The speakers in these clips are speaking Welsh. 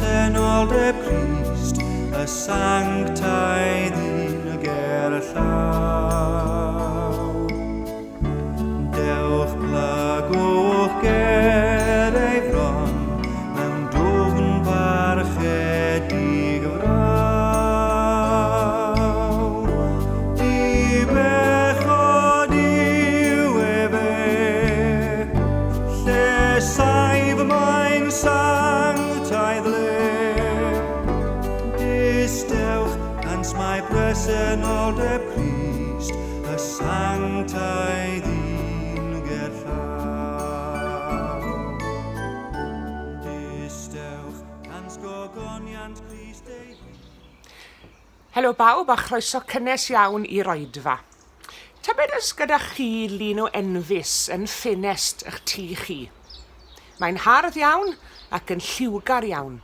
bresenoldeb Crist, y sanctaidd un ger llaw. Dewch plygwch ger ei fron, mewn dwfn parchedig fraw. Dibechod yw efe, lle saif mae'n sanctaidd le. Distewch, cans mae presenoldeb Crist, y sanctaidd un gerllaw. Distewch, cans gogoniant Crist ei hun. Helo bawb a chroeso cynnes iawn i'r oedfa. Tybed oes gyda chi lun o enfys yn ffenest ych tŷ chi? Mae'n hardd iawn ac yn lliwgar iawn.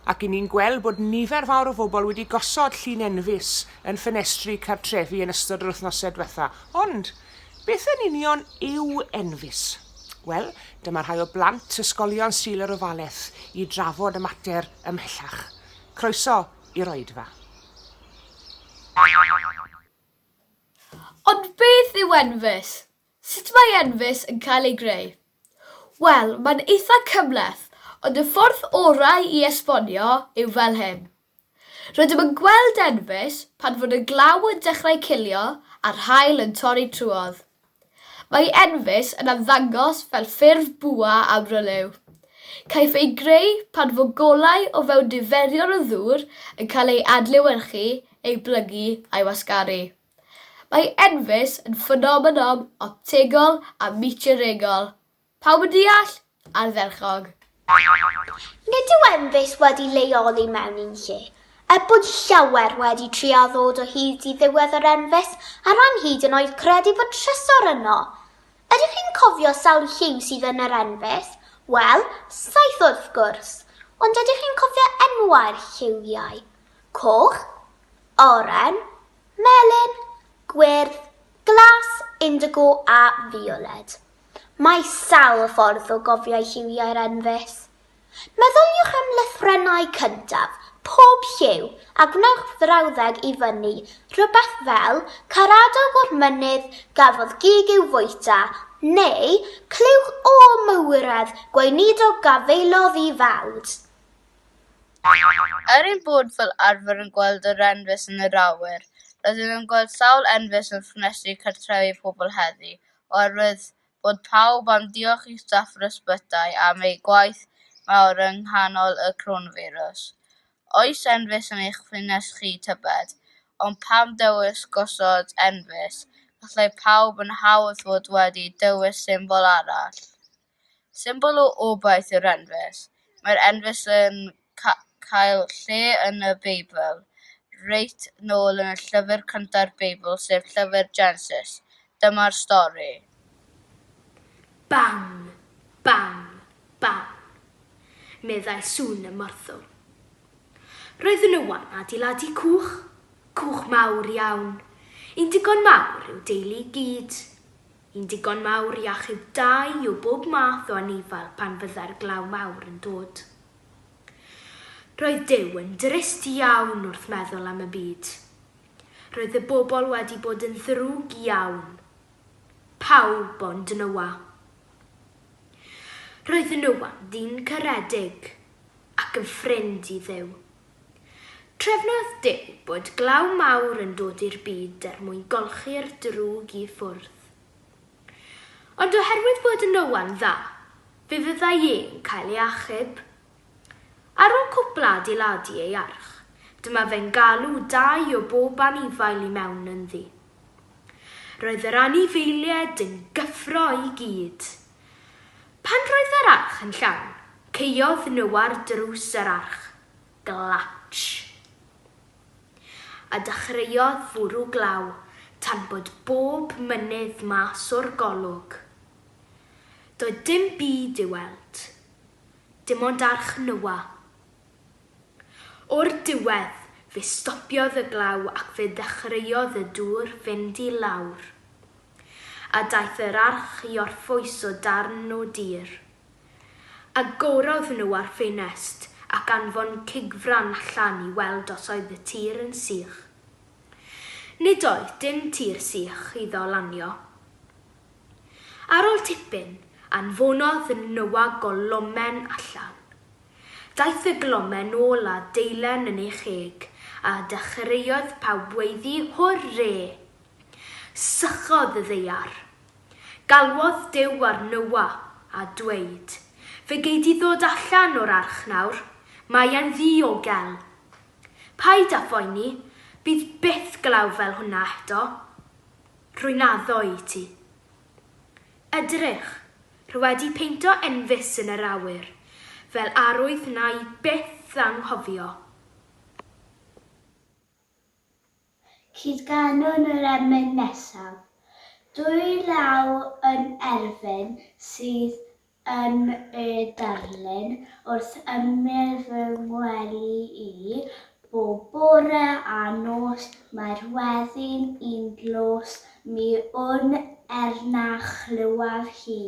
Ac i ni'n gweld bod nifer fawr o bobl wedi gosod llun enfys yn ffenestri cartrefi yn ystod yr wythnosau diwetha. Ond, beth yn union yw enfys? Wel, dyma rhai o blant ysgolion Sul yr Ofalaeth i drafod y mater ymhellach. Croeso i'r oedfa. Ond beth yw enfys? Sut mae enfys yn cael ei greu? Wel, mae'n eitha cymhleth, ond y ffordd orau i esbonio yw fel hyn. Rydym yn gweld enfys pan fod y glaw yn dechrau cilio a'r haul yn torri trwodd. Mae enfys yn ymddangos fel ffurf bwa amryliw. Caiff ei greu pan fo golau o fewn diferion o ddŵr yn cael ei adlewyrchu, ei blygu a'i wasgaru. Mae enfys yn ffenomenon optegol a meteoregol. Pawb yn deall? Ardderchog. Nid yw enfys wedi leoli mewn un lle. Er bod llawer wedi trial ddod o hyd i ddiwedd yr enfys, a rhai'n hyd yn oed credu bod trysor yno. Ydych chi'n cofio sawl lliw sydd yn yr enfys? Wel, saith wrth gwrs. Ond ydych chi'n cofio enwau'r lliwiau? Coch, oren, melyn, gwyrdd, glas, indigo a fioled. Mae sawl ffordd o gofio lliwiau'r enfys. Meddyliwch am lythrennau cyntaf pob lliw a gwnewch frawddeg i fyny, rhywbeth fel 'Caradog o'r mynydd gafodd gig i'w fwyta' neu 'Clywch o mawredd gweinidog gafaelodd i fawd'. Er ein bod fel arfer yn gweld yr enfys yn yr awyr, rydym yn gweld sawl enfys yn ffenestri cartrefi pobl heddi oherwydd bod pawb am diolch i staff yr ysbytai am eu gwaith mawr yng nghanol y coronafeirws. Oes enfys yn eich ffenest chi tybed? Ond pam dewis gosod enfys? Gallai pawb yn hawdd fod wedi dewis symbol arall. Symbol o obaith yw'r enfys. Mae'r enfys yn cael lle yn y Beibl, reit nôl yn y llyfr cynta'r Beibl, sef llyfr Genesis. Dyma'r stori. Bang! Bang! Bang! meddai sŵn y morthwyl. Roedd Noa'n adeiladu cwch, cwch mawr iawn, un digon mawr i'w deulu i gyd. Un digon mawr i achub dau o bob math o anifail pan fyddai'r glaw mawr yn dod. Roedd Duw yn drist iawn wrth meddwl am y byd. Roedd y bobl wedi bod yn ddrwg iawn. Pawb ond Noa. Roedd Noa'n ddyn caredig ac yn ffrind i Dduw. Trefnodd Duw bod glaw mawr yn dod i'r byd er mwyn golchi'r drwg i ffwrdd. Ond oherwydd bod Noa'n dda, fe fyddai e'n cael ei achub. Ar ôl cwpl adeiladu ei arch, dyma fe'n galw dau o bob anifail i mewn ynddi. Roedd yr anifeiliaid yn gyffro i gyd. Pan roedd yr arch yn llawn, caeodd Noa'r drws yr arch. Glatsh! A dechreuodd fwrw glaw tan bod bob mynydd mas o'r golwg. Doedd dim byd i'w weld, dim ond arch Noa. O'r diwedd, fe stopiodd y glaw ac fe ddechreuodd y dŵr fynd i lawr. A daeth yr arch i orffwys o darn o dir. Agorodd Noa'r ffenest ac anfon cigfran allan i weld os oedd y tir yn sych. Nid oedd dim tir sych iddo lanio. Ar ôl tipyn, anfonodd Noa golomen allan. Daeth y glomen nôl â deilen yn ei cheg, a dechreuodd pawb weiddi Hwrê! Sychodd y ddaear. Galwodd Duw ar Noa, a dweud, Fe gei di ddod allan o'r arch nawr, mae e'n ddiogel. Paid â phoeni, bydd byth glaw fel hwnna eto. Rwy'n addo i ti. Edrych, rwy wedi peinto enfys yn yr awyr, fel arwydd wna i byth anghofio. Cyd-ganwn yr emyn nesaf. Dwylaw yn erfyn sydd Yn y darlun wrth ymyl fy ngwely i, bob bore a nos, mae'r weddi'n un dlos, mi wn er na chlywaf hi.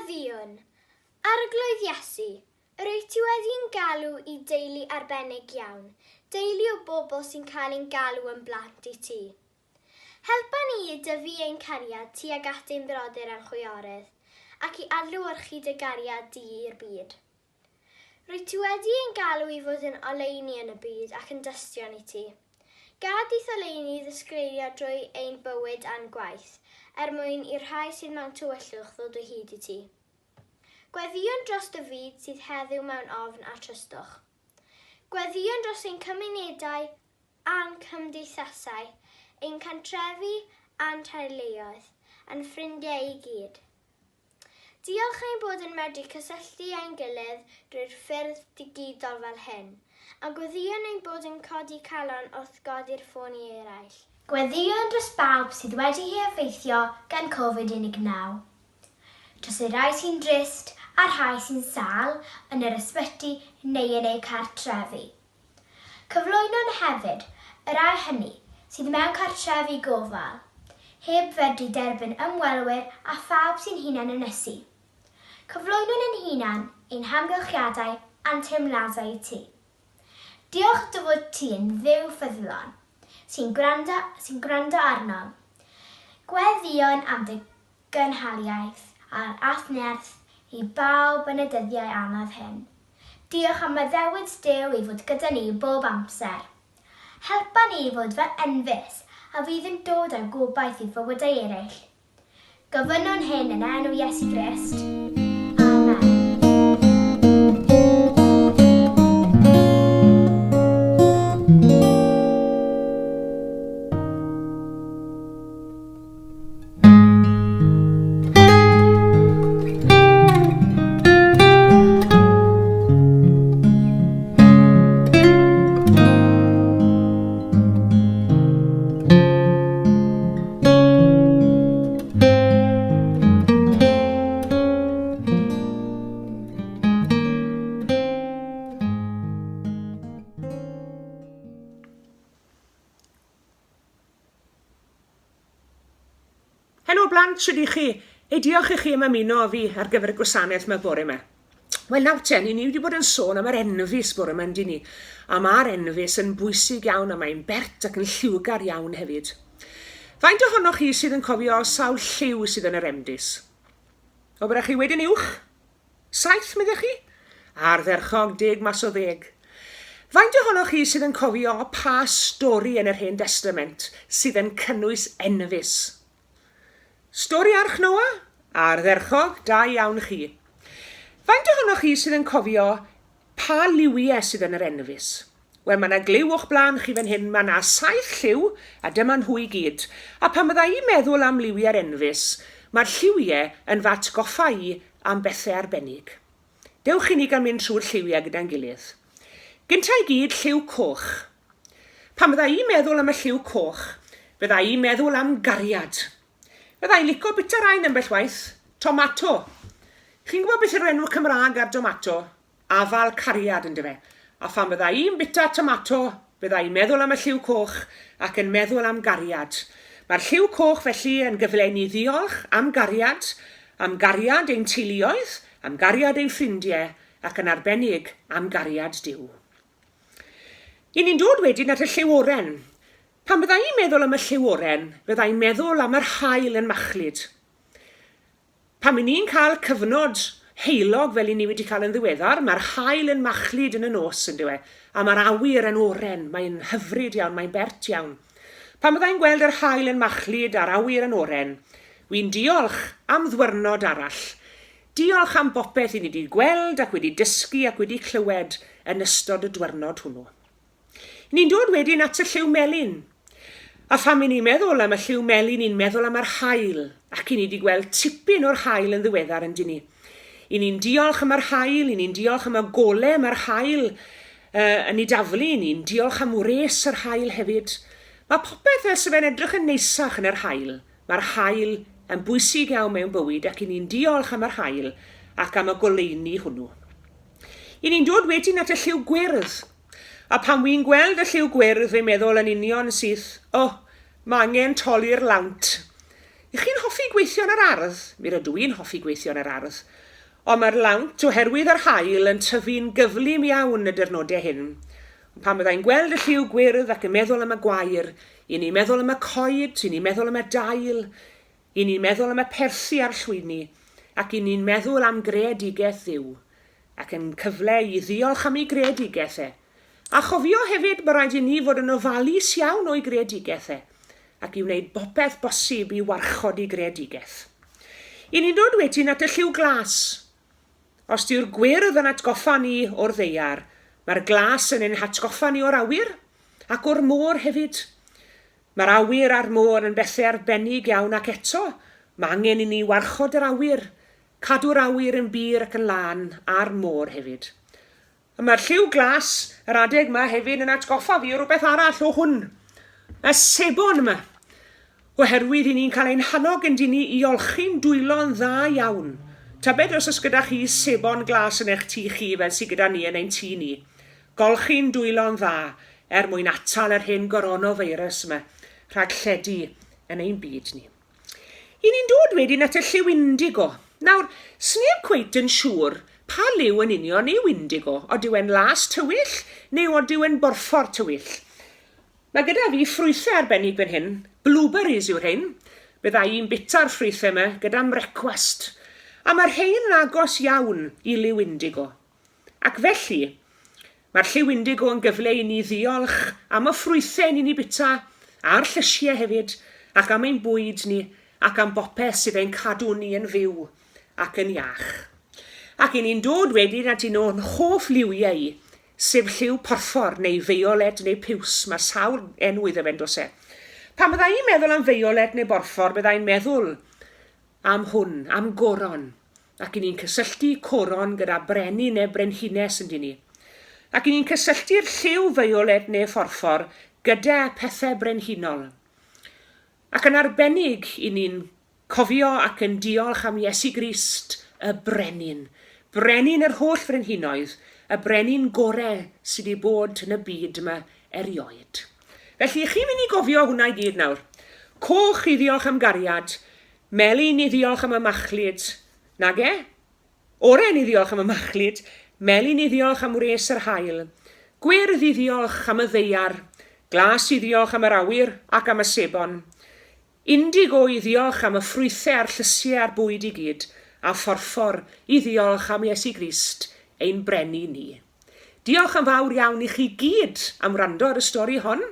Gweddïwn. Arglwydd Iesu, yr wyt ti wedi'n galw i deulu arbennig iawn, deulu o bobl sy'n cael ein galw yn blant i ti. Helpa ni i dyfu ein cariad tuag at ein brodyr a'n chwiorydd, ac i adlewyrchu dy gariad di i'r byd. Rwyt ti wedi ein galw i fod yn oleuni yn y byd ac yn dystion i ti. Gad i'th oleuni ddisgleirio drwy ein bywyd a'n gwaith, er mwyn i'r rhai sydd mewn tywyllwch ddod o hyd i ti. Gweddïwn dros dy fyd sydd heddiw mewn ofn a tristwch. Gweddïwn dros ein cymunedau a'n cymdeithasau, ein cantrefi a'n teuluoedd, a'n ffrindiau i gyd. Diolch ein bod yn medru cysylltu â'n gilydd drwy'r ffyrdd digidol fel hyn, a gweddïwn ein bod yn codi calon wrth godi'r ffôn i eraill. Gweddïwn dros bawb sydd wedi eu heffeithio gan Covid 19. Dros y rhai sy'n drist a'r rhai sy'n sâl yn yr ysbyty neu yn eu cartrefi. Cyflwynwn hefyd y rhai hynny sydd mewn cartrefi gofal, heb fedru derbyn ymwelwyr a phawb sy'n hunan ynysu. Cyflwynwn ein hunan, ein hamgylchiadau a'n teimladau i ti. Diolch dy fod ti'n Dduw ffyddlon, sy'n gwrando, sy'n gwrando arnom. Gweddïwn am dy gynhaliaeth a'r a'th nerth i bawb yn y dyddiau anodd hyn. Diolch am addewid Duw i fod gyda ni bob amser. Helpa ni i fod fel enfys a fydd yn dod â gobaith i fywydau eraill. Gofynnwn hyn yn enw Iesu Grist. Amen. Helo blant, shwd i chi? Ei diolch i chi am ymuno â fi ar gyfer y gwasanaeth yma bore yma. Wel nawr te, ni wedi bod yn sôn am yr enfys bore yma, yndyn ni? A mae'r enfys yn bwysig iawn a mae'n bert ac yn lliwgar iawn hefyd. Faint ohonoch chi sydd yn cofio sawl lliw sydd yn yr enfys? O, byddech chi wedyn uwch? Saith, meddech chi? Ardderchog, deg mas o ddeg. Faint ohonoch chi sydd yn cofio pa stori yn yr Hen Destament sydd yn cynnwys enfys? Stori Arch Noa? Ardderchog, da iawn chi. Faint ohonoch chi sydd yn cofio pa liwiau sydd yn yr enfys? Wel, mae 'na gliw o'ch blaen chi fan hyn, mae 'na saith lliw, a dyma nhw i gyd. A pan fydda i'n meddwl am liwiau'r enfys, mae'r lliwiau yn fy atgoffa i am bethau arbennig. Dewch i ni gael mynd trwy'r lliwiau gyda'n gilydd. Gynta i gyd, lliw coch. Pan fydda i'n meddwl am y lliw coch, fydda i'n meddwl am gariad. Fydda i'n lico bita rain ambell waith. Tomato. Chi'n gwybod beth yw'r enw Cymraeg ar domato? Afal cariad yndyfe? A phan fydda i'n bita tomato, bydda i'n meddwl am y lliw coch ac yn meddwl am gariad. Mae'r lliw coch felly yn gyfle i ni ddiolch am gariad, am gariad ein teuluoedd, am gariad ein ffrindie, ac yn arbennig am gariad Duw. I ni'n dod wedyn at y lliw oren. Pan fydda i'n meddwl am y lliw oren, fydda i'n meddwl am yr haul yn machlud. Pan 'y ni'n cael cyfnod heulog fel 'y ni wedi cael yn ddiweddar, mae'r haul yn machlud yn y nos, yn dyw e? A mae'r awyr yn oren, mae'n hyfryd iawn, mae'n bert iawn. Pan fydda i'n gweld yr haul yn machlud a'r awyr yn oren, wi'n diolch am ddwyrnod arall. Diolch am bopeth 'y ni 'di gweld ac wedi dysgu ac wedi clywed yn ystod y dwyrnod hwnnw. Ni'n dod wedyn at y lliw melyn. A pham i ni'n meddwl am y lliw melyn, ni'n meddwl am yr haul, ac i ni wedi gweld tipyn o'r haul yn ddiweddar, yndyn ni? I ni'n diolch am yr haul, i ni'n diolch am y gole mae'r haul uh, yn ei daflu, i ni'n diolch am wres yr haul hefyd. Mae popeth fel sydd fe'n edrych yn neisach yn yr haul. Mae'r haul yn bwysig iawn mewn bywyd ac i ni'n diolch am yr haul ac am y goleuni hwnnw. I ni'n dod wedyn at y lliw gwyrdd. A pan wi'n gweld y lliw gwyrdd, fi'n meddwl yn union syth, o, oh, mae angen toli'r lawnt. Ych chi'n hoffi gweithio yn yr ardd? Mi rydw i'n hoffi gweithio yn yr ardd. Ond mae'r lawnt, oherwydd yr haul, yn tyfu'n gyflym iawn y dyrnodau hyn. Ond pan byddai'n gweld y lliw gwyrdd ac yn meddwl am y gwair, i ni'n meddwl am y coed, i ni'n meddwl am y dail, i ni'n meddwl am y perthi a'r llwyni, ac i ni'n meddwl am greadigaeth Dduw, ac yn cyfle i ddiolch am ei greadigaeth e. A chofio hefyd bod rhaid i ni fod yn ofalus iawn o'i greadigaeth e, ac i wneud bopeth bosib i warchod ei greadigaeth. I ni'n dod wedyn at y lliw glas. Os dyw'r gwyrdd yn atgoffa ni o'r ddaear, mae'r glas yn ein hatgoffa ni o'r awyr, ac o'r môr hefyd. Mae'r awyr a'r môr yn bethau arbennig iawn ac eto, mae angen i ni warchod yr awyr, cadw'r awyr yn bur ac yn lân, a'r môr hefyd. A mae'r lliw glas yr adeg 'ma hefyd yn atgoffa fi o rywbeth arall, o hwn, y sebon 'ma. Oherwydd i ni'n cael ein hannog yn dyn ni i olchi'n dwylo'n dda iawn. Tybed os oes gyda chi sebon glas yn eich tŷ chi fel sydd gyda ni yn ein tŷ ni. Golchi'n dwylo'n dda er mwyn atal yr hen goronofeirus 'ma rhag lledu yn ein byd ni. I ni'n dod wedyn at y lliw indigo. Nawr, sneb cweit yn siŵr Pa liw yn union yw indigo? Odyw e'n las tywyll neu odyw e'n borffor tywyll? Mae gyda fi ffrwythau arbennig fan hyn, blueberries yw'r rhein. Bydda i'n bita'r ffrwythau yma gyda mrecwast. A mae'r rhein yn agos iawn i liw indigo. Ac felly, mae'r lliw indigo yn gyfle i ni ddiolch am y ffrwythau ni'n eu bita, a'r llysiau hefyd, ac am ein bwyd ni, ac am bopeth sydd ein cadw ni yn fyw ac yn iach. Ac i ni'n dod wedyn at un o'n hoff liwiau i, sef lliw porffor neu feiolet neu piws, mae sawl enw iddo fe, yn does e? Pan bydda i'n meddwl am feiolet neu borffor, bydda i'n meddwl am hwn, am goron, ac 'y ni'n cysylltu coron gyda brenin neu brenhines, yn dyn ni? Ac 'y ni'n cysylltu'r lliw feiolet neu phorffor gyda pethau brenhinol. Ac yn arbennig, 'y ni'n cofio ac yn diolch am Iesu Grist, y Brenin. Brenin yr holl frenhinoedd, y brenin gore sydd wedi bod yn y byd yma erioed. Felly, chi'n mynd i gofio hwnna i gyd nawr. Coch i ddiolch am gariad, melyn i ddiolch am y machlud, nage? Oren i ddiolch am y machlud, melyn i ddiolch am wres yr haul, gwyrdd i ddiolch am y ddaear, glas i ddiolch am yr awyr ac am y sebon, indigo i ddiolch am y ffrwythau a'r llysiau a'r bwyd i gyd, a phorffor i ddiolch am Iesu Grist, ein Brenin ni. Diolch yn fawr iawn i chi gyd am wrando ar y stori hon,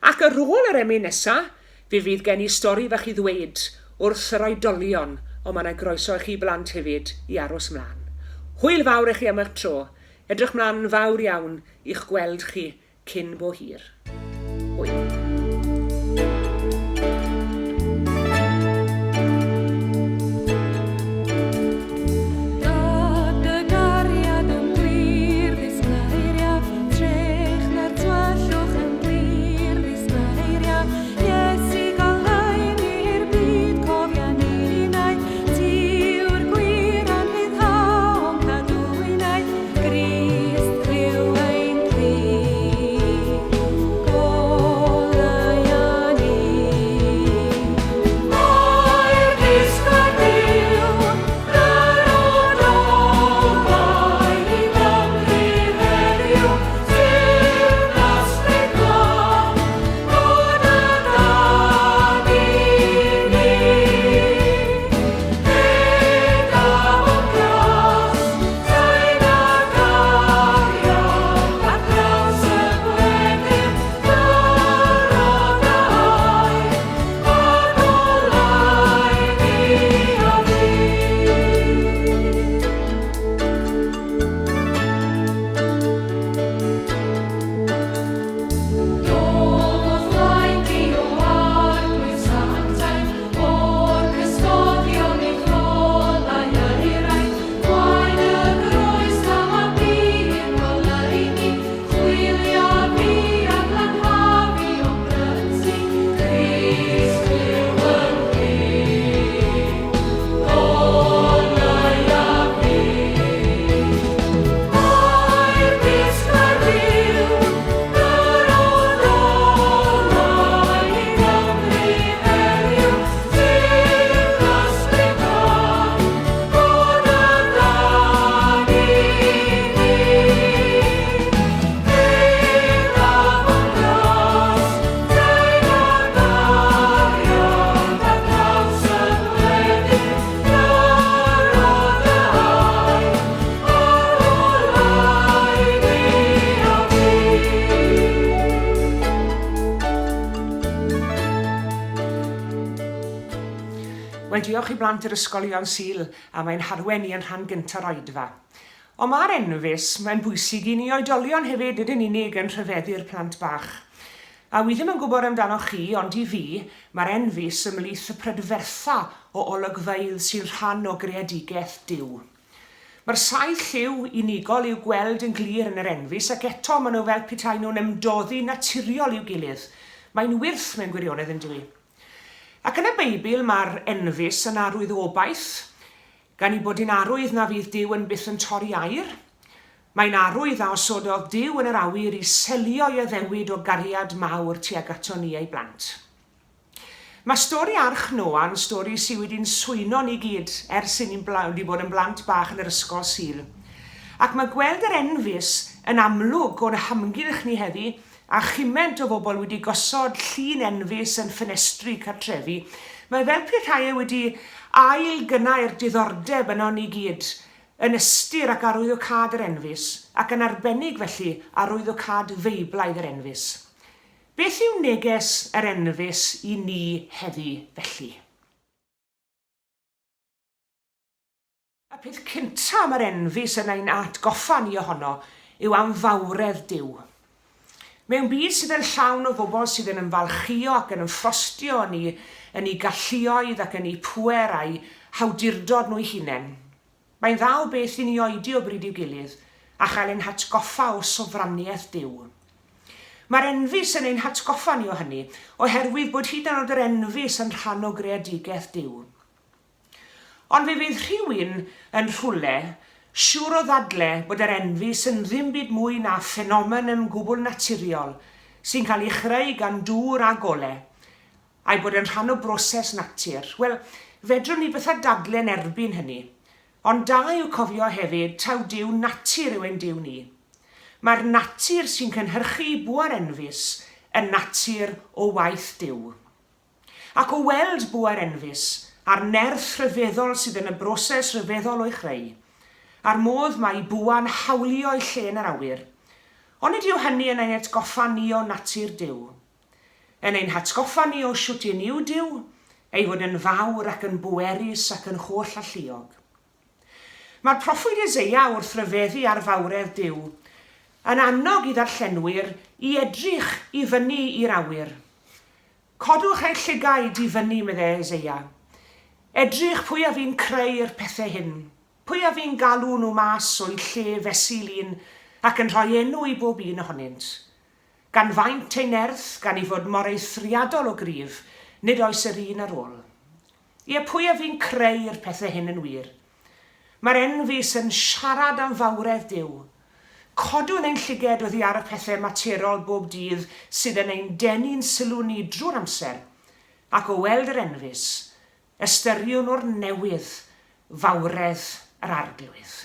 ac ar ôl yr emyn nesa, fe fydd gen i stori fach i ddweud wrth yr oedolion, ond mae 'na groeso i chi blant hefyd i aros mlaen. Hwyl fawr i chi am eich tro. Edrych mlaen yn fawr iawn i'ch gweld chi cyn bo hir. Hwyl. Wel, diolch i blant yr ysgolion Sul am ein harwen ni yn rhan gynta'r oedfa. Ond mae'r enfys, mae'n bwysig i ni oedolion hefyd, nid yn unig yn rhyfeddu'r plant bach. A wi ddim yn gwybod amdanoch chi, ond i fi, mae'r enfys ymhlith y prydfertha o olygfeydd sy'n rhan o greadigaeth Duw. Mae'r saith lliw unigol i'w gweld yn glir yn yr enfys ac eto maen nhw fel petai nhw'n ymdoddi naturiol i'w gilydd. Mae'n wyrth mewn gwirionedd yn dyw i? Ac yn y Beibl mae'r enfys yn arwydd o obaith, gan ei bod hi'n arwydd na fydd Duw yn byth yn torri air. Mae'n arwydd a osododd Duw yn yr awyr i selio'i addewid o gariad mawr tuag ato ni ei blant. Mae stori Arch Noa yn stori sy wedi'n swyno ni gyd ers i ni'n wedi bod yn blant bach yn yr ysgol Sul. Ac mae gweld yr enfys yn amlwg o'n hamgylch ni heddi, a chyment o bobl wedi gosod llun enfys yn ffenestri cartrefi, mae fel pe rhai e wedi ail-gynnau'r diddordeb ynon ni gyd yn ystyr ac arwyddocâd yr enfys, ac yn arbennig felly arwyddocâd Feiblaidd yr enfys. Beth yw neges yr enfys i ni heddi felly? Y peth cynta mae'r enfys yn ein atgoffa ni ohono yw am fawredd Duw. Mewn byd sydd yn llawn o bobl sydd yn ymfalchïo ac yn ymffrostio yn eu, yn eu galluoedd ac yn eu pŵer a'u hawdurdod nhw'u hunain, mae'n dda o beth i ni oedi o bryd i'w gilydd a chael ein hatgoffa o sofraniaeth Duw. Mae'r enfys yn ein hatgoffa ni o hynny, oherwydd bod hyd yn oed yr enfys yn rhan o greadigaeth Duw. Ond fe fydd rhywun yn rhywle siŵr o ddadle bod yr enfys yn ddim byd mwy na ffenomen gwbl naturiol sy'n cael ei chreu gan dŵr a gole, a'i bod yn rhan o broses natur. Wel, fedrwn ni byth â dadle yn erbyn hynny. Ond da yw cofio hefyd taw Duw natur yw ein Duw ni. Mae'r natur sy'n cynhyrchu bŵer enfys yn natur o waith Duw. Ac o weld bŵer enfys, a'r nerth rhyfeddol sydd yn y broses ryfeddol o'i chreu, a'r modd mae bwa'n hawlio'i lle yn yr awyr, onid yw hynny yn ein atgoffa ni o natur Duw? Yn ein hatgoffa ni o shwt un yw Duw, ei fod yn fawr ac yn bwerus ac yn holl-alluog. Mae'r proffwyd Eseia wrth ryfeddu ar fawredd Duw, yn annog i ddarllenwyr i edrych i fyny i'r awyr. Codwch eich llygaid i fyny, meddai Eseia. Edrych pwy a fu'n creu'r pethau hyn, pwy a fu'n galw nhw mas o'u lle fesul un ac yn rhoi enw i bob un ohonynt. Gan faint ei nerth, gan ei fod mor eithriadol o gryf, nid oes yr un ar ôl. Ie, pwy a fu'n creu'r pethau hyn yn wir? Mae'r enfys yn siarad am fawredd Duw. Codwn ein llyged oddi ar y pethau materol bob dydd sydd yn ein denu'n sylw ni drwy'r amser, ac o weld yr enfys, ystyriwn o'r newydd fawredd yr Arglwydd.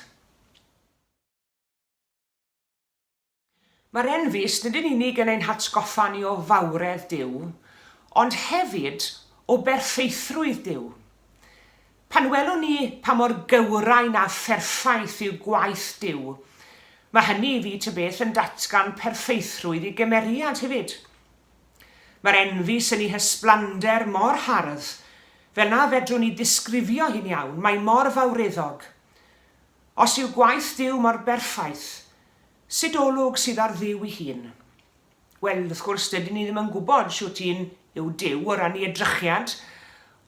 Mae'r enfys nid yn unig yn ein hatgoffa ni o fawredd Duw, ond hefyd o berffeithrwydd Duw. Pan welwn ni pa mor gywrain a pherffaith yw gwaith Duw, mae hynny i fi ta beth yn datgan perffeithrwydd i gymeriad hefyd. Mae'r enfys yn ei hysblander mor hardd, fel na fedrwn ni ddisgrifio hi'n iawn, mae mor fawreddog. Os yw gwaith Duw mor berffaith, Sut olwg sydd ar Dduw ei hun? Wel, wrth gwrs, dydyn ni ddim yn gwybod shwt un yw Duw o ran ei edrychiad,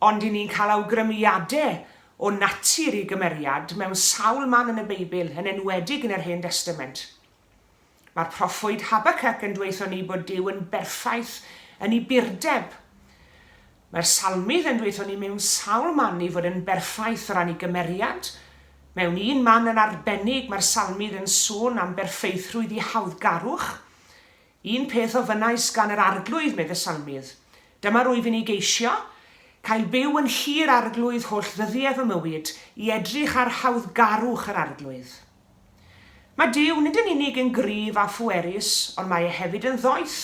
ond 'yn ni'n cael awgrymiadau o natur ei gymeriad mewn sawl man yn y Beibl, yn enwedig yn yr Hen Destament. Mae'r proffwyd Habacuc yn dweutho ni bod Duw yn berffaith yn ei burdeb. Mae'r Salmydd yn dweutho ni mewn sawl man ei fod yn berffaith o ran ei gymeriad. Mewn un man yn arbennig mae'r Salmydd yn sôn am berffeithrwydd ei hawddgarwch. Un peth ofynnais gan yr Arglwydd, medd y Salmydd. Dyma rwyf i'n ei geisio, cael byw yn nhir Arglwydd holl ddyddiau fy mywyd, i edrych ar hawddgarwch yr Arglwydd. Mae Duw nid yn unig yn gryf a phwerus, ond mae e hefyd yn ddoeth.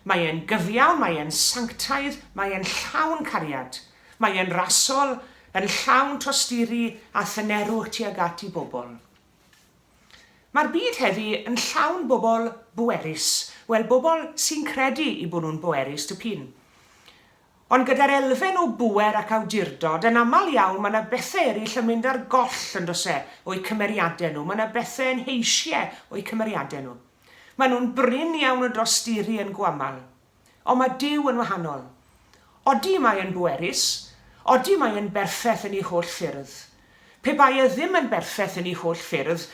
Mae e'n gyfiawn, mae e'n sanctaidd, mae e'n llawn cariad. Mae e'n rasol, yn llawn tosturi a thynerwch tuag at i bobl. Mae'r byd heddi yn llawn bobl bwerus, wel, bobl sy'n credu i bod nhw'n bwerus tipyn. Ond gyda'r elfen o bŵer ac awdurdod, yn aml iawn mae 'na bethe eraill yn mynd ar goll, yn does e, o'u cymeriadau nhw. Mae 'na bethe yn heisie o'u cymeriadau nhw. Maen nhw'n brin iawn o dosturi yn go aml. Ond mae Duw yn wahanol. Odi, mae e'n bwerus. Odi, mae e'n berffeth yn ei holl ffyrdd. Pe bai e ddim yn berffeth yn ei holl ffyrdd,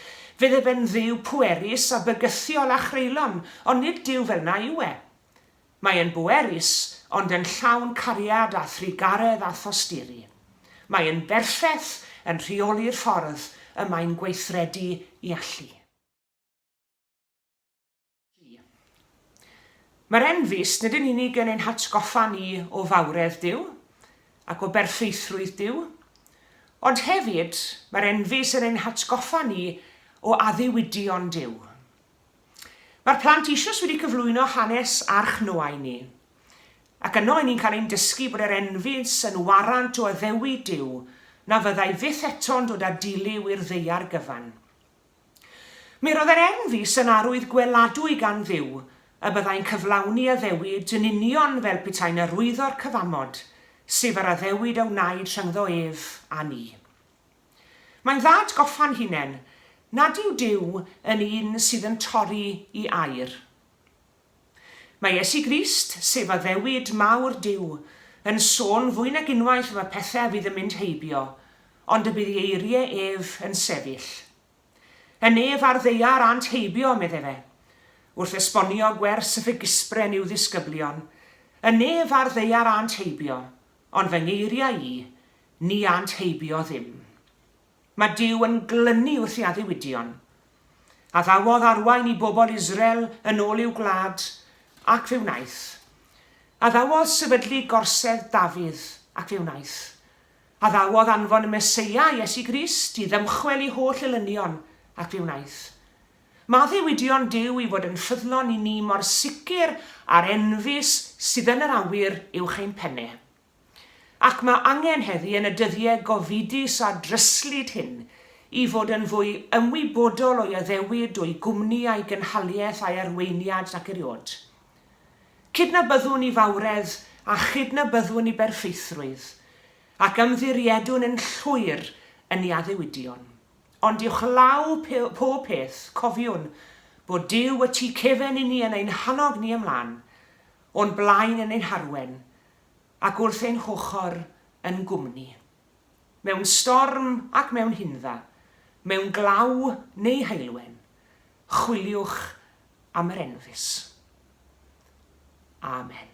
fydde fe'n Dduw pwerus a bygythiol a chreulon, ond nid Duw fel 'na yw e. Mae e'n bwerus, ond yn llawn cariad a thrugaredd a thosturi. Mae e'n berffeth yn rheoli'r ffordd y mae'n gweithredu i allu. Mae'r enfys nid yn unig yn ein hatgoffa ni o fawredd Duw ac o berffeithrwydd Duw, ond hefyd mae'r enfys yn ein hatgoffa ni o addewidion Duw. Mae'r plant eisoes wedi cyflwyno hanes Arch Noa i ni. Ac yno 'y ni'n cael ein dysgu bod yr enfys yn warant o addewid Duw na fyddai fyth eto'n dod â dilyw i'r ddaear gyfan. Mi roedd yr enfys yn arwydd gweladwy gan Dduw y byddai'n cyflawni addewid yn union fel petai'n arwyddo'r cyfamod, sef yr addewid a wnaed rhyngddo ef a ni. Mae'n dda atgoffa'n hunain nad yw Duw yn un sydd yn torri i air. Mae Iesu Grist, sef addewid mawr Duw, yn sôn fwy nag unwaith am y pethau a fydd yn mynd heibio, ond y bydd ei eiriau ef yn sefyll. Y nef a'r ddaear ânt heibio, medde fe, wrth esbonio gwers y ffigysbren i'w ddisgyblion, y nef a'r ddaear ânt heibio, ond fy ngeiriau i, Ni ânt heibio ddim. Mae Duw yn glynu wrth ei addewidion. Addawodd arwain i bobl Israel yn ôl i'w gwlad, ac fe wnaeth. Addawodd sefydlu gorsedd Dafydd, ac fe wnaeth. Addawodd anfon y Meseia, Iesu Grist, i ddymchwel ei holl elynion, ac fe wnaeth. Mae addewidion Duw i fod yn ffyddlon i ni mor sicr â'r enfys sydd yn yr awyr uwch ein penne. Ac mae angen heddi yn y dyddie gofidus a dryslyd hyn i fod yn fwy ymwybodol o'i addewid, o'i gwmni a'i gynhaliaeth a'i arweiniad nac eriod. Cydnabyddwn i fawredd a chydnabyddwn i berffeithrwydd, ac ymddiriedwn yn llwyr yn ei addewidion. Ond uwchlaw pob peth, cofiwn bod Duw y tu cefen i ni yn ein hannog ni ymlan, o'n blaen yn ein harwen, ac wrth ein hochr yn gwmni. Mewn storm ac mewn hindda, mewn glaw neu heulwen, chwiliwch am yr enfys. Amen.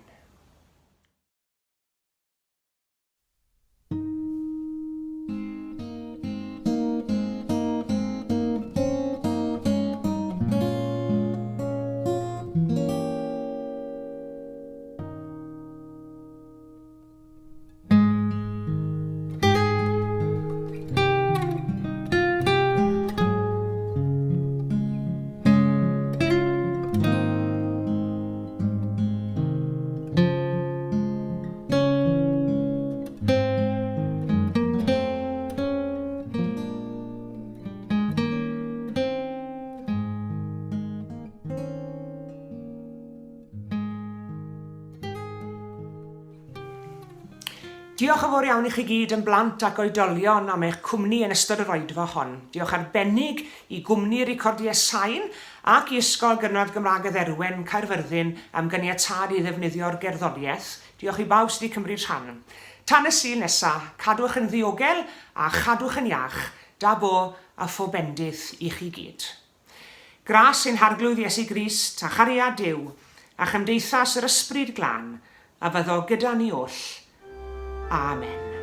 Diolch yn fawr iawn i chi gyd yn blant ac oedolion am eich cwmni yn ystod yr oedfa hon. Diolch arbennig i gwmni Recordiau Sain ac i Ysgol Gynradd Gymraeg y Dderwen, Caerfyrddin am ganiatâd i ddefnyddio'r gerddoriaeth. Diolch i bawb sydd wedi cymryd rhan. Tan y Sul nesa, cadwch yn ddiogel a chadwch yn iach. Da bo a phob bendith i chi gyd. Gras ein Harglwydd Iesu Grist, a chariad Duw, a chymdeithas yr Ysbryd Glân, a fyddo gyda ni oll. Amen.